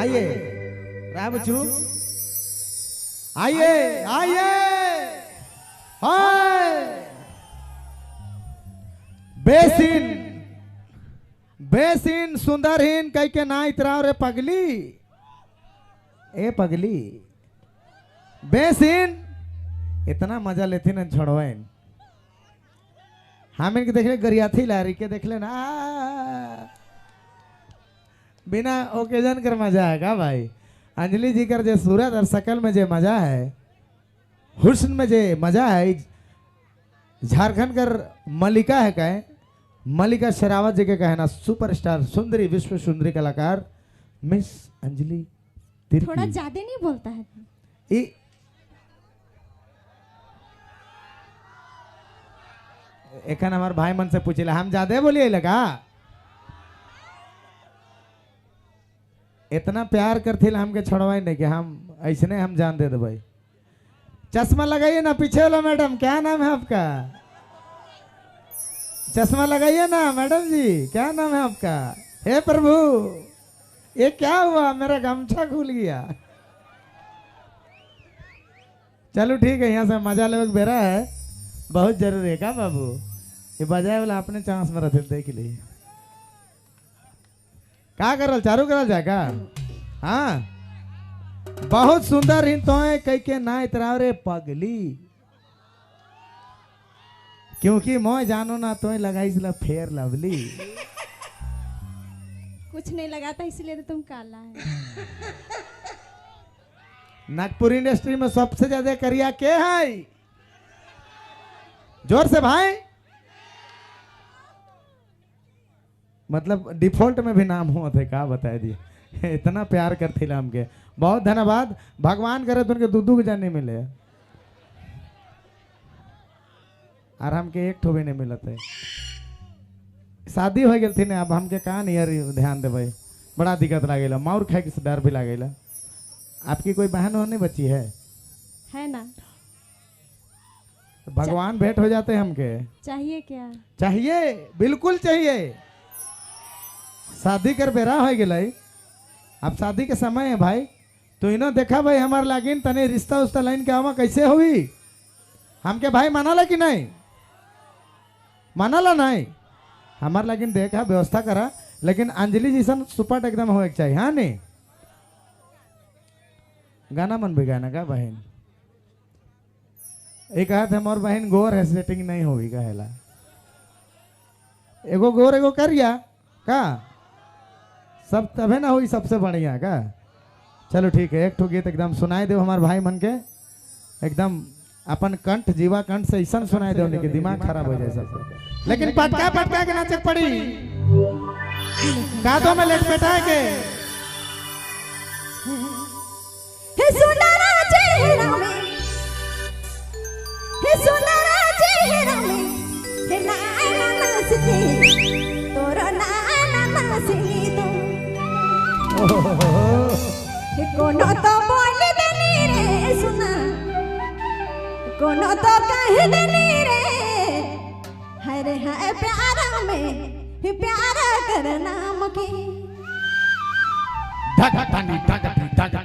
आइए राय बच्चू, आइए आइए। हाय बेसिन बेसिन सुंदरहीन कह के ना इतराव रे पगली, ए पगली बेसिन इतना मजा लेती ना छोड़वाइन। हम इनके देख ले गरियाथी लारी के देख लेना बिना ओकेजन कर मजा आएगा भाई। अंजलि जी कर जे सूरत और शकल में जे मजा है, हुस्न में जे मजा है, झारखंड कर मलिका है कहे, मलिका शेरावत जी के कहना सुपरस्टार सुंदरी विश्व सुंदरी कलाकार मिस अंजलि तिर्की। थोड़ा ज्यादा नहीं बोलता है एखन हमार भाई मन से पूछेला हम ज्यादा बोलिए लगा, इतना प्यार करते हमके छोड़वाई नहीं कि हम ऐसने हम जान दे दे भाई। चश्मा लगाइए ना पीछे वाला मैडम, क्या नाम है आपका? चश्मा लगाइए ना मैडम जी, क्या नाम है आपका? हे प्रभु ये क्या हुआ, मेरा गमछा खुल गया। चलो ठीक है, यहाँ से मजा लेवे के बेरा है, बहुत जरूरी है का बाबू। ये बजाए वाला अपने चांस में रहते देख ली का करल चारू करल जाएगा। हाँ बहुत सुंदर हिन तो है कह के ना इतराव रे पगली, क्योंकि मोय जानो ना तो लगाई इसला फेयर लवली। कुछ नहीं लगाता इसलिए तो तुम काला है। नागपुर इंडस्ट्री में सबसे ज्यादा करिया के है? जोर से भाई, मतलब डिफॉल्ट में भी नाम हुआ थे का बताए दी। इतना प्यार करते हमके, बहुत धन्यवाद। भगवान करे तो उनके दूध के जान नहीं मिले और हमके एक ठो भी नहीं मिलते है। शादी हो गई थी ना, अब हमके कहाँ नहीं ध्यान दे भाई, बड़ा दिक्कत लागेला, मार खाए के डर भी लागेला। आपकी कोई बहन होने बची है? है ना। भगवान भेंट हो जाते हमके। चाहिए क्या? चाहिए, बिल्कुल चाहिए। शादी कर बेरा हो गई, अब शादी के समय है भाई। तो इनो देखा भाई हमार लागिन तने रिश्ता उस्ता लाइन के आवा कैसे हुई हमके भाई मानाला कि नहीं मानाला? नहीं हमार लागिन देखा व्यवस्था करा, लेकिन अंजलि जैसन सुपट एकदम हो चाहिए। हाँ नहीं गाना मन भी गाना का बहन एक हाथ हमार बहन गोर है, सेटिंग नहीं होगी कहेला। एगो गोर एगो करिया का सब तबे ना हुई सबसे बढ़िया का। चलो ठीक है, एक ठो गीत एकदम सुनाई दे हमारे भाई मन के, एकदम अपन कंठ जीवा कंठ से ऐसा सुनाई दे कि दिमाग खराब हो जाए सब। लेकिन पटका पटका के नाचक पड़ी का तो मैं लेट बैठा के। हे सुंदरा चेहरा में, हे सुंदरा चेहरा में, हे नाना नाचते तोरा नाना नाचली तो हे कोनो तो बोल देनी रे सुना, कोनो तो कह देनी रे, हरे हाय प्यारा में प्यारा करना मुके। धक धनी धक धक धक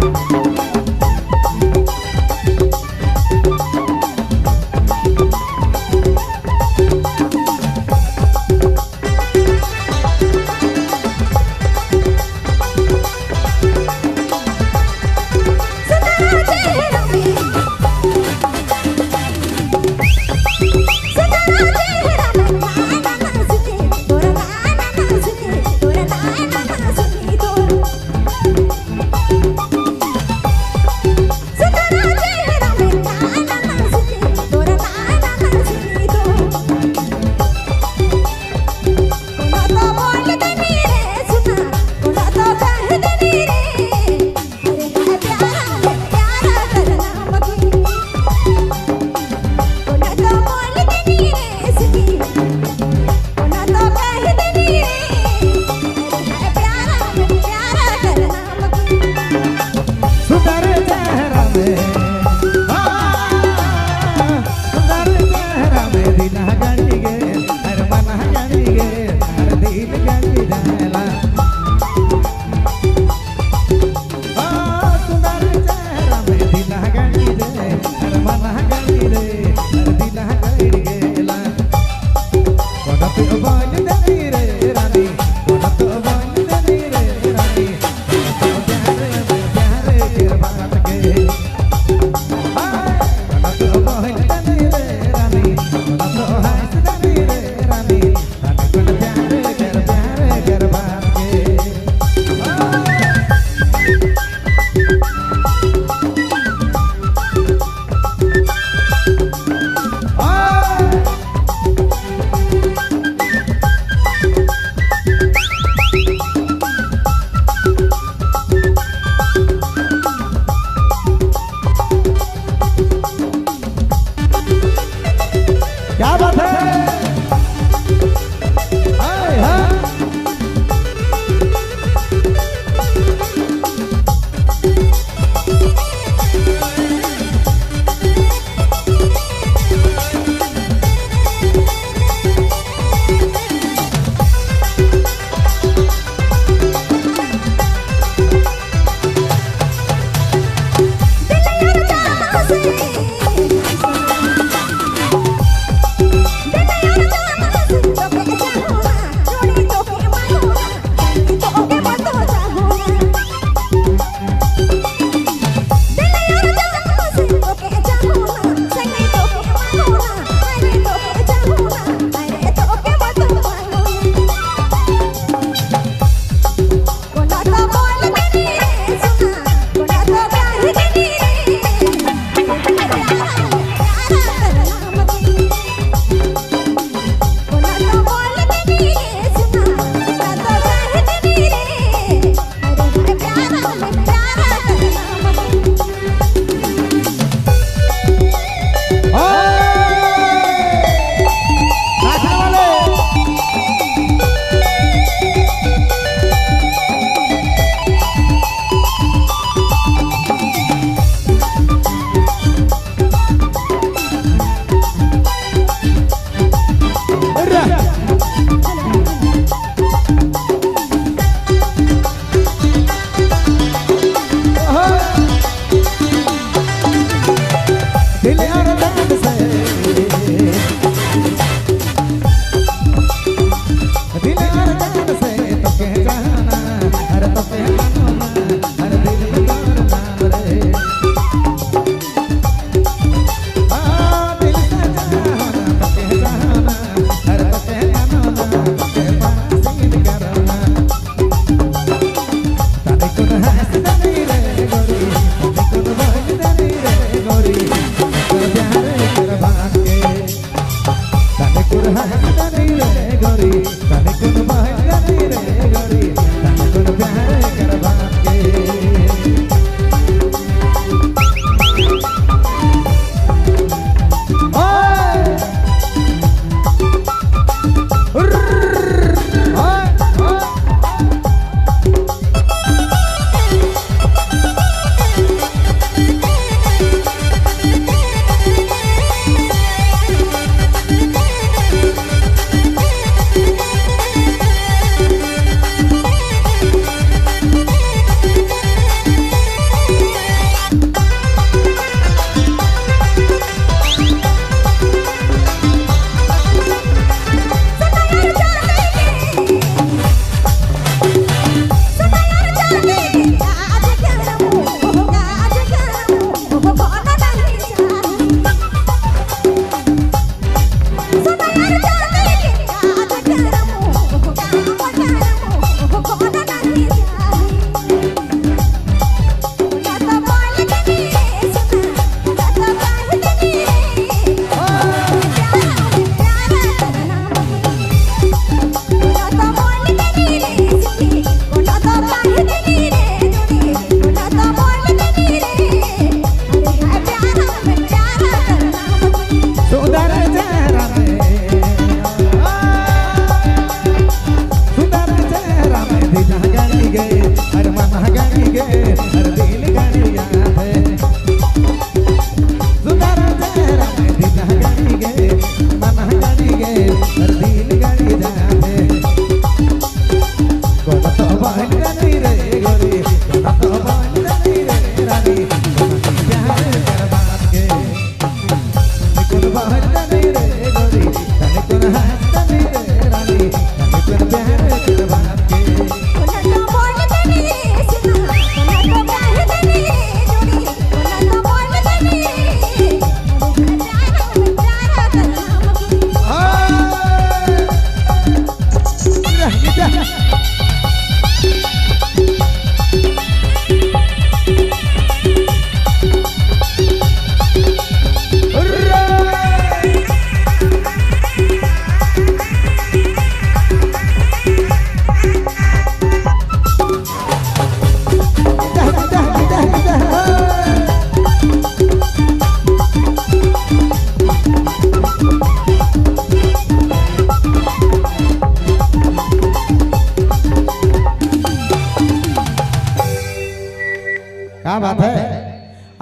Thank क्या बात है। हाय हाय। दिल यार चाह से।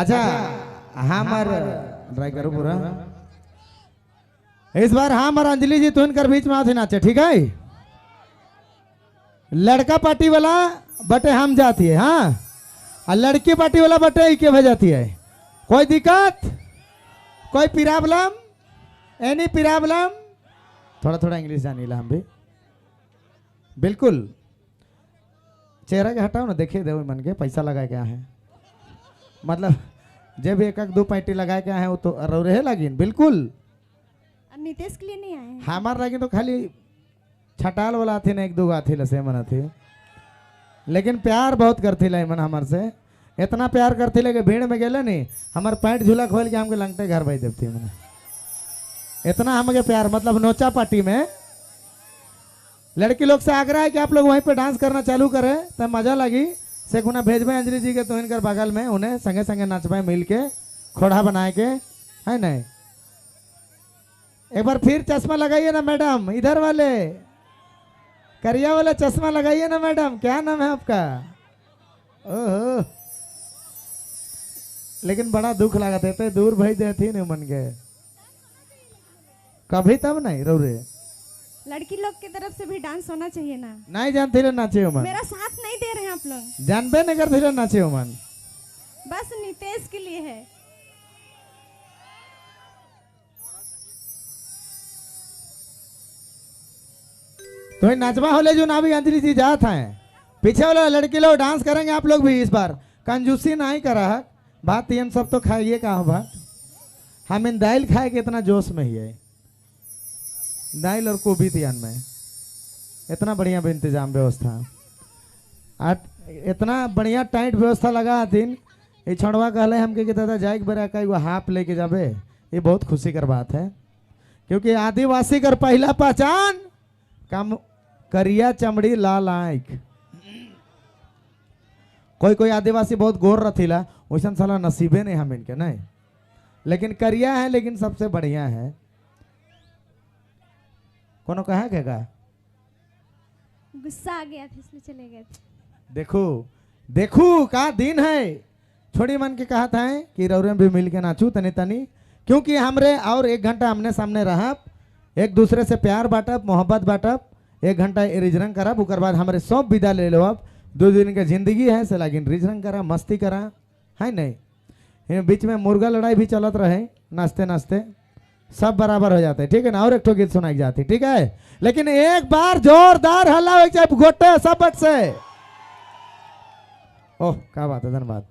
अच्छा हमार ट्राई करो पूरा इस बार हम और अंजलि जी तुन कर बीच में आते नाचे, ठीक है? लड़का पार्टी वाला बटे हम जाती है, हाँ, और लड़की पार्टी वाला बटे इके भेजाती है। कोई दिक्कत, कोई प्रॉब्लम, एनी प्रॉब्लम? थोड़ा थोड़ा इंग्लिश जानी ला हम भी। बिल्कुल चेहरा के हटाओ ना, देखे दे मन के पैसा लगाए के है, मतलब जब एक एक दो पैंटी लगाए के है वो तो रहे लगिन। बिल्कुल नितेश के लिए नहीं आए हैं। हमार लगिन तो खाली छटाल वाला थी ना, एक दो आथी लसे मन थी, लेकिन प्यार बहुत करती ला मन हमार से, इतना प्यार करती ले कि भीड़ में गेले नहीं हमार पैंट झूला खोल के हमके लंगटे घर भाई देती मन, इतना हमके प्यार। मतलब नोचा पार्टी में लड़की लोग से आग्रह है कि आप लोग वहीं पे डांस करना चालू करें तब मजा लगी। से गुना भेजबे अंजलि जी के तो इनकर बगल में उन्हें संगे संगे नाचबे मिल के खोड़ा बनाए के, है नहीं? एक बार फिर चश्मा लगाइए ना मैडम, इधर वाले करिया वाला चश्मा लगाइए ना मैडम, क्या नाम है आपका? ओहो, लेकिन बड़ा दुख लगा देते दूर भाई देती नहीं मन के कभी तब नहीं रो रे। लड़की लोग की तरफ से भी डांस होना चाहिए ना। नहीं जानती रे नाचे मन, मेरा साथ नहीं दे रहे हैं आप लोग, जानबे नहीं करते रे नाचे मन, बस नितेश के लिए है। तो नाचवा होले जो ना भी अंजलि जी जात हैं, पीछे वाला लड़की लोग डांस करेंगे आप लोग भी इस बार, कंजूसी नहीं करा है बात, ये सब तो खाइए का बात, हम इन दाल खाए के इतना जोश में ही है, दाल और गोभी तियान में इतना बढ़िया भी इंतजाम व्यवस्था, इतना बढ़िया टाइट व्यवस्था लगा दिन। ये छोड़वा कहले हमके कि दादा जाए बेरा का एगो हाफ लेके जाबे, ये बहुत खुशी कर बात है, क्योंकि आदिवासी कर पहला पहचान कम करिया चमड़ी लाल आँख। कोई कोई आदिवासी बहुत गोर रथिला, वैसा साला नसीबे नहीं हम इनके नहीं, लेकिन करिया है लेकिन सबसे बढ़िया है। कोनो कहा के का गुस्सा आ गया था इसलिए चले गए थे। देखो देखो का दिन है, छोड़ी मन के कहा था कि रौरे भी मिल के नाचू तनी तनी, क्योंकि हमरे और एक घंटा हमने सामने रहा, एक दूसरे से प्यार बांटब मोहब्बत बांटब, एक घंटा रिजरंग करब, उकर बाद हमारे सब विदा ले लो। अब 2 दिन के जिंदगी है से लागिन रिजरंग करा मस्ती करा, है नहीं? बीच में मुर्गा लड़ाई भी चलत रहे, नाचते नाचते सब बराबर हो जाते, ठीक है ना? और एक ठो गीत सुनाई जाती, ठीक है? लेकिन एक बार जोरदार हल्ला हो चाहे गोटे सब बट से। ओह क्या बात है, धन्यवाद।